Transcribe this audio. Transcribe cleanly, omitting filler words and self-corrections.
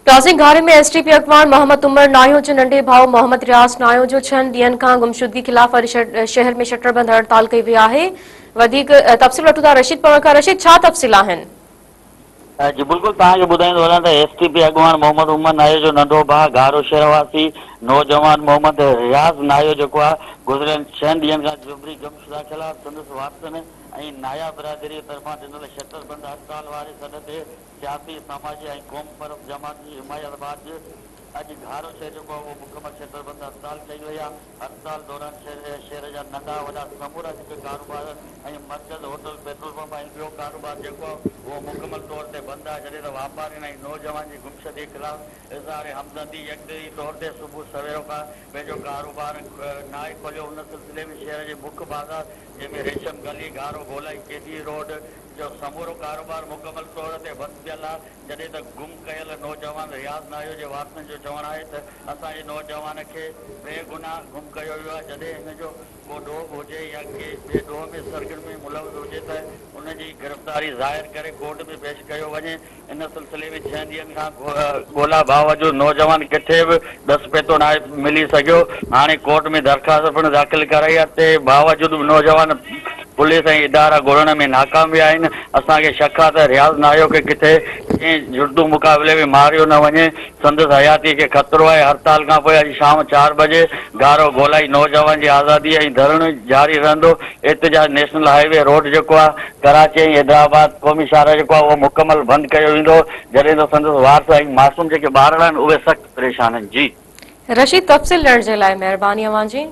ٽاسنگ گهاري ۾ S T P اڳواڻ محمد عمر ناهيو جي ننڍي ڀاء محمد رياض ناهيو جو ڇهن ڏينهن کان گمشدگي خلاف اڄ شهر ۾ شٽر بند هڙتال ڪئي وئي آهي. وڌيڪ تفصيل وٺون ٿا رشيد پنهور کان رشيد ڇا تفصيل آهن؟ جي بلڪل توهان کي ٻڌائيندو هلان ته ايس ٽي پي اڳواڻ محمد عمر ناهيو جو ننڍو ڀاء گهارو شهر واسي نوجوان محمد رياض ناهيو جيڪو آهي گذريل ڇهن ڏينهن کان جبري گمشده خلاف سندس وارثن ۽ ناهيا برادري طرفان ڏنل شٽر بند هڙتال واري سڏ تي سياسي، سماجي ۽ قومپرست جماعتن جي حمايت بعد اڄ گهارو شهر جيڪو آهي اهو مڪمل شٽر بند هڙتال ڪئي وئي آهي. هڙتال دوران شهر جا ننڍا وڏا سمورا جيڪي ڪاروبار ۽ مرڪز، هوٽل، پيٽرول پمپ ۽ ٻيو ڪاروبار جيڪو آهي اهو مڪمل طور تي بند آهي جڏهن ته واپارين ۽ نوجوان جي گمشدگي خلاف اظهار همدردي يڪدلي طور تي صبح سويرو کان پنهنجو ڪاروبار ناهي کوليو ان سلسلي ۾ شهر جي مک بازار جنهن ۾ ريشم گلي، گهارو گولائي، ڪي ڊي روڊ، جو سمورو ڪاروبار مڪمل طور تي بند پيل آ، جڏهن ته گم ڪيل نوجوان رياض ناهيو جي وارثن جو چوڻ آهي ته اسان جي نوجوان کي بي گناهه گم ڪيو ويو آهي، جڏهن هن جو ڪو ڏوهه به هجي يا ڪنهن ٻئي ڏوهه ۾ سرگرمي ملوث هجي ته ان جي گرفتاري ظاهر ڪري ڪورٽ ۾ پيش ڪيو وڃي، ان سلسلي ۾ ڇهن ڏينهن کان ڳولا باوجود نوجوان ڪٿي به ڏس پتو ناهي ملي سگهيو، هاڻي ڪورٽ ۾ درخواست پڻ داخل ڪرائي آهي تنهن باوجود به نوجوان پوليس ۽ ادارا ڳولڻ ۾ ناڪام ويا آهن، اسان کي شڪ آهي ته رياض ناهيو کي ڪٿي ڪنهن جڙتو مقابلي ۾ ماريو نه وڃي، سندس حياتي کي خطرو آهي، هڙتال کانپوء اڄ شام چار بجي گهارو گولائي نوجوان جي آزادي ۽ ڌرڻو جاري رهندو، احتجاج نيشنل هاء وي روڊ جيڪو آهي ڪراچي ۽ حيدرآباد قومي شاهراهه جيڪو آهي اهو مڪمل بند ڪيو ويندو، جڏهن ته سندس وارث ۽ معصوم جيڪي ٻارڙا آهن اهي سخت پريشان آهن. جي. رشيد تفصيل ڏيڻ جي لاء مهرباني اوهان جي.